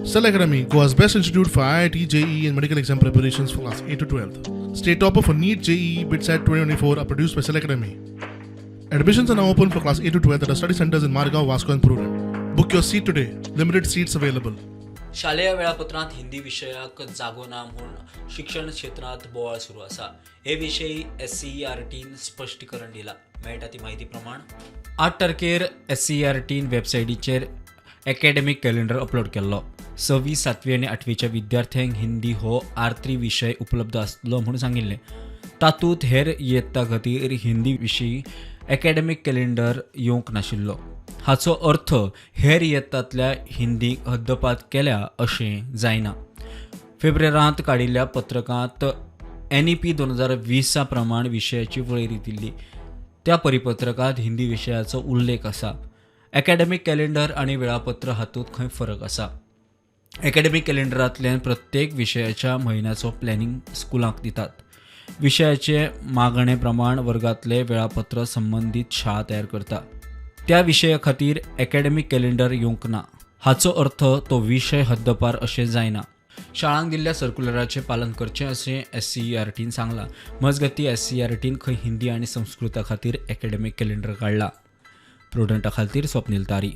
Cell Academy, Goa's best institute for IIT, JEE, and medical exam preparations for class 8 to 12. State topper for NEET, JEE, BITSAT 2024 are produced by Cell Academy. Admissions are now open for class 8 to 12 at our study centers in Margao, Vasco, and Prudent. Book your seat today. Limited seats available. शालेय वेळापत्रांत हिंदी विशयाक जागो ना म्हूण शिक्षण क्षेत्रांत बोवाळ सुरू आसा. हे विशीं एस सी आर टीन स्पश्टीकरण दिलां. मेळटा ती म्हायती प्रमाण 8 तारखेर एस सी आर टीन वेबसायटीचेर एकॅडमीक कॅलेंडर अपलोड केल्लो. सवी, सातवी आनी आठवीच्या विद्यार्थ्यांक हिंदी हो आर थ्री विशय उपलब्ध आसतलो म्हूण सांगिल्लें. तातूंत हेर इयत्ता खातीर हिंदी विशीं एकॅडमीक कॅलेंडर येवंक नाशिल्लो. हाचो अर्थ हेर इयत्तांतल्या हिंदीक हद्दपात केल्या अशें जायना. फेब्रेरांत काडिल्ल्या पत्रकांत एनईपी 2020 प्रमाण विशयाची वळेरी दिल्ली. त्या परिपत्रकांत हिंदी विशयाचो उल्लेख आसा. एकॅडमीक कॅलेंडर आनी वेळापत्र हातूंत खंय फरक आसा. एकॅडमीक कॅलेंडरांतल्यान प्रत्येक विशयाच्या म्हयन्याचो प्लॅनिंग स्कुलांक दितात. विशयाचे मागणे प्रमाण वर्गांतले वेळापत्र संबंदीत शाळा तयार करता. त्या विशया खातीर एकॅडमीक कॅलेंडर येवंक ना. हाचो अर्थ तो विशय हद्दपार अशें जायना. शाळांक दिल्ल्या सर्क्युलराचें पालन करचें अशें एस सी आर टीन सांगलां. मजगतीं, एस सी आर टीन खंय हिंदी आनी संस्कृता खातीर एकॅडमीक कॅलेंडर काडला. प्रुडंटा खातीर स्वप्नील तारी.